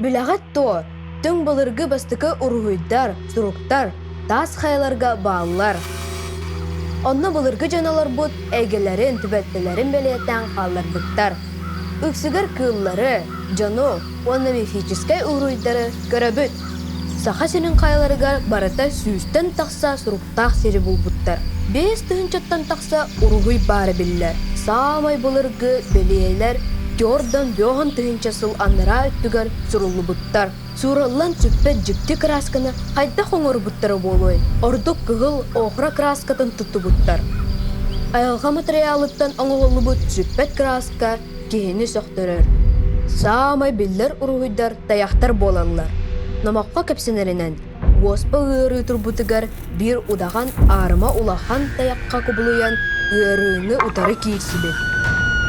Билэҕит дуо, түҥ былыргы бастакы уруһуйдар, суруктар таас хайаларга бааллар. Онно былыргы дьон олорбут эйгэлэрин, түбэлтэлэрин бэлиэтээн хаалларбыттар. Үксүгэр кыыллары, дьону уонна мифическэй уруһуйдары көрөбүт. Саха сирин хайаларыгар барыта сүүстэн тахса суруктаах сири булбуттар. 5000-тан тахса уруһуй баара биллэр. Саамай былыргы бэлиэлэр Дьордан бөҕөн тыһыынча сыл анараа өттүгэр суруллубуттар. Суураллан сүппэт дьикти кыраасканы хайдах оҥорбуттара буолуой? Ордук кыһыл охра кырааскатын туттубуттар. Айылҕа матырыйаалыттан оҥоһуллубут сүппэт кырааска киһини сөхтөрөр. Саамай биллэр уруһуйдар тайахтар буолаллар. Номоххо кэпсэнэринэн, уоспа ыарыы турбутугар биир удаҕан аарыма улахан тайахха кубулуйан ыарыыны утары киирсибит.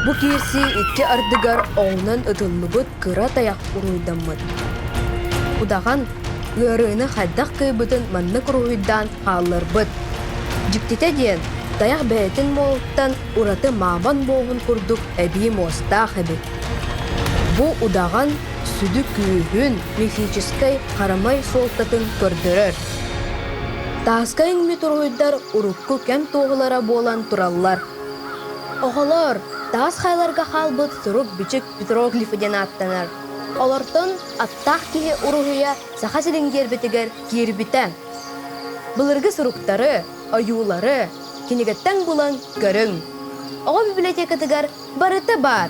Бу киирсии икки ардыгар оҕунан ытыллыбыт кыра тайах уруһуйдаммыт. Удаҕан ыарыыны хайдах кыайбытын маннык уруһуйдаан хаалларбыт. Дьиктитэ диэн, тайах бэйэтин муоһуттан ураты мааман муоһун курдук эбии муостаах эбит. Бу удаҕан сүдү күүһүн, мифическэй харамай суолтатын көрдөрөр. Тааска иҥмит уруһуйдар урукку кэм туоһулара буолан тураллар. Оҕолор, таас хайаларга хаалбыт сурук-бичик петроглифы диэн ааттанар. Олортон аттаах киһи уруһуйа Саха сирин гиэрбэтигэр киирбитэ. Былыргы суруктары, ойуулары кинигэттэн булан көрүҥ. Оҕо библиотекатыгар барыта баар.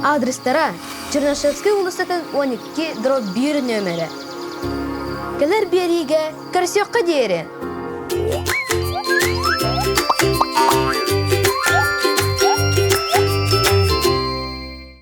Адрестара Чернышевскай уулуссатын 12 дробь 1 нүөмэрэ. Кэлэр биэриигэ көрсүөххэ диэри!